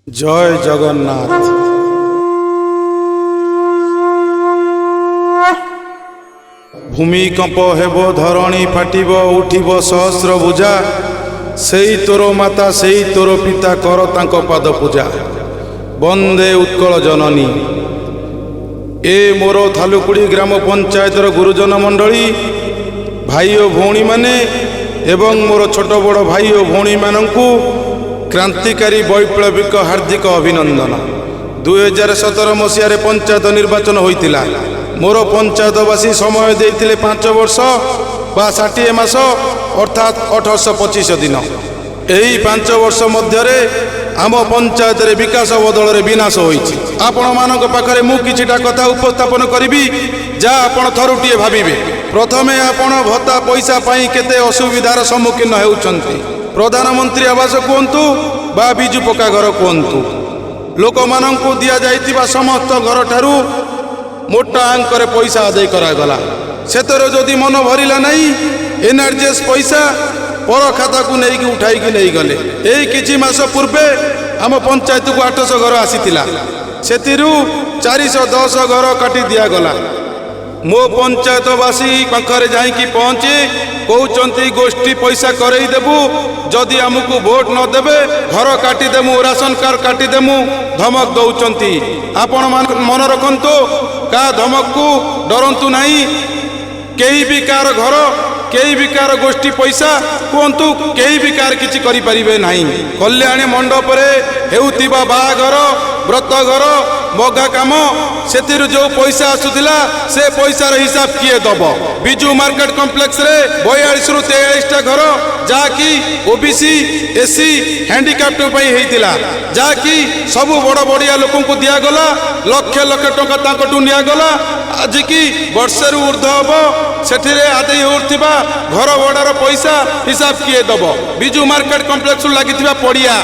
ଜୟ ଜଗନ୍ନାଥ। ଭୂମିକମ୍ପ ହେବ, ଧରଣୀ ଫାଟିବ, ଉଠିବ ସହସ୍ର ଭୁଜା। ସେଇ ତୋର ମାତା, ସେଇ ତୋର ପିତା, କର ତାଙ୍କ ପାଦ ପୂଜା। ବନ୍ଦେ ଉତ୍କଳ ଜନନୀ। ଏ ମୋର ଥାଲୁକୁଡ଼ି ଗ୍ରାମ ପଞ୍ଚାୟତର ଗୁରୁଜନ ମଣ୍ଡଳୀ, ଭାଇ ଓ ଭଉଣୀମାନେ ଏବଂ ମୋର ଛୋଟ ବଡ଼ ଭାଇ ଓ ଭଉଣୀମାନଙ୍କୁ କ୍ରାନ୍ତିକାରୀ ବୈପ୍ଳବିକ ହାର୍ଦ୍ଦିକ ଅଭିନନ୍ଦନ। 2017 ମସିହାରେ ପଞ୍ଚାୟତ ନିର୍ବାଚନ ହୋଇଥିଲା। ମୋର ପଞ୍ଚାୟତବାସୀ ସମୟ ଦେଇଥିଲେ 5 ବର୍ଷ ବା 60 ମାସ, ଅର୍ଥାତ୍ 1825 ଦିନ। ଏହି 5 ବର୍ଷ ମଧ୍ୟରେ ଆମ ପଞ୍ଚାୟତରେ ବିକାଶ ବଦଳରେ ବିନାଶ ହୋଇଛି। ଆପଣମାନଙ୍କ ପାଖରେ ମୁଁ କିଛିଟା କଥା ଉପସ୍ଥାପନ କରିବି, ଯାହା ଆପଣ ଥରୁଟିଏ ଭାବିବେ। ପ୍ରଥମେ, ଆପଣ ଭତ୍ତା ପଇସା ପାଇଁ କେତେ ଅସୁବିଧାର ସମ୍ମୁଖୀନ ହେଉଛନ୍ତି। ପ୍ରଧାନମନ୍ତ୍ରୀ ଆବାସ କୁହନ୍ତୁ ବା ବିଜୁ ପକ୍କା ଘର କୁହନ୍ତୁ, ଲୋକମାନଙ୍କୁ ଦିଆଯାଇଥିବା ସମସ୍ତ ଘରଠାରୁ ମୋଟା ଅଙ୍କରେ ପଇସା ଆଦାୟ କରାଗଲା। ସେଥିରେ ଯଦି ମନ ଭରିଲା ନାହିଁ, ଏନ୍ଆର୍ଜିଏସ୍ ପଇସା ପର ଖାତାକୁ ନେଇକି ଉଠାଇକି ନେଇଗଲେ। ଏଇ କିଛି ମାସ ପୂର୍ବେ ଆମ ପଞ୍ଚାୟତକୁ 800 ଘର ଆସିଥିଲା, ସେଥିରୁ 410 ଘର କାଟି ଦିଆଗଲା। ମୋ ପଞ୍ଚାୟତବାସୀ ପାଖରେ ଯାଇକି ପହଞ୍ଚି କହୁଛନ୍ତି, ଗୋଷ୍ଠୀ ପଇସା କରେଇ ଦେବୁ, ଯଦି ଆମକୁ ଭୋଟ ନ ଦେବେ ଘର କାଟିଦେମୁ, ରାସନ କାର୍ଡ଼ କାଟିଦେମୁ, ଧମକ ଦଉଛନ୍ତି। ଆପଣ ମନେ ରଖନ୍ତୁ, କାହା ଧମକକୁ ଡରନ୍ତୁ ନାହିଁ। କେହି ବି କାହାର ଘର, କେହି ବି କାହାର ଗୋଷ୍ଠୀ ପଇସା କୁହନ୍ତୁ, କେହି ବି କାହାର କିଛି କରିପାରିବେ ନାହିଁ। କଲ୍ୟାଣୀ ମଣ୍ଡପରେ ହେଉଥିବା ବାହାଘର, ବ୍ରତଘର, ମଗା କାମ, ସେଥିରୁ ଯୋଉ ପଇସା ଆସୁଥିଲା, ସେ ପଇସାର ହିସାବ କିଏ ଦବ? ବିଜୁ ମାର୍କେଟ କମ୍ପ୍ଲେକ୍ସରେ 42ରୁ 43ଟା ଘର, ଯାହାକି ଓବିସି, ଏସସି, ହ୍ୟାଣ୍ଡିକ୍ୟାପ୍ଟ ପାଇଁ ହେଇଥିଲା, ଯାହାକି ସବୁ ବଡ଼ ବଡ଼ିଆ ଲୋକଙ୍କୁ ଦିଆଗଲା, ଲକ୍ଷ ଲକ୍ଷ ଟଙ୍କା ତାଙ୍କଠୁ ନିଆଗଲା। ଆଜିକି ବର୍ଷେରୁ ଉର୍ଦ୍ଧ୍ୱ ହବ ସେଠିରେ ଆଦାୟ ହେଉଥିବା ଘର ଭଡ଼ାର ପଇସା ହିସାବ କିଏ ଦବ? ବିଜୁ ମାର୍କେଟ କମ୍ପ୍ଲେକ୍ସରୁ ଲାଗିଥିବା ପଡ଼ିଆ,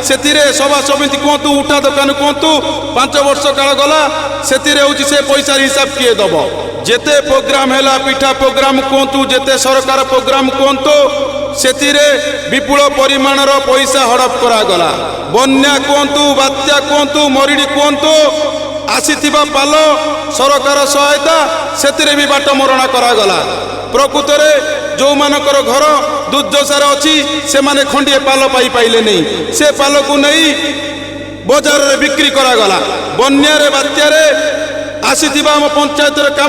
ସେଥିରେ ସଭା ସମିତି କୁହନ୍ତୁ, ଉଠା ଦୋକାନ କୁହନ୍ତୁ, 5 ବର୍ଷ କାଳ ଗଲା, ସେଥିରେ ହେଉଛି ସେ ପଇସାର ହିସାବ କିଏ ଦବ? ଯେତେ ପ୍ରୋଗ୍ରାମ ହେଲା, ପିଠା ପ୍ରୋଗ୍ରାମ କୁହନ୍ତୁ, ଯେତେ ସରକାର ପ୍ରୋଗ୍ରାମ କୁହନ୍ତୁ, ସେଥିରେ ବିପୁଳ ପରିମାଣର ପଇସା ହଡପ କରାଗଲା। ବନ୍ୟା କୁହନ୍ତୁ, ବାତ୍ୟା କୁହନ୍ତୁ, ମରୁଡ଼ି କୁହନ୍ତୁ, ଆସିଥିବା ପାଲ, ସରକାର ସହାୟତା, ସେଥିରେ ବି ବାଟ ମରଣା କରାଗଲା। ପ୍ରକୃତରେ ଯେଉଁମାନଙ୍କର ଘର ଦୁର୍ଦ୍ଦଶାରେ ଅଛି, ସେମାନେ ଖଣ୍ଡିଏ ପାଲ ପାଇପାଇଲେନି। ସେ ପାଲକୁ ନେଇ ବଜାରରେ ବିକ୍ରି କରାଗଲା। ବନ୍ୟାରେ ବାତ୍ୟାରେ ଆସିଥିବା ଆମ ପଞ୍ଚାୟତର କାମ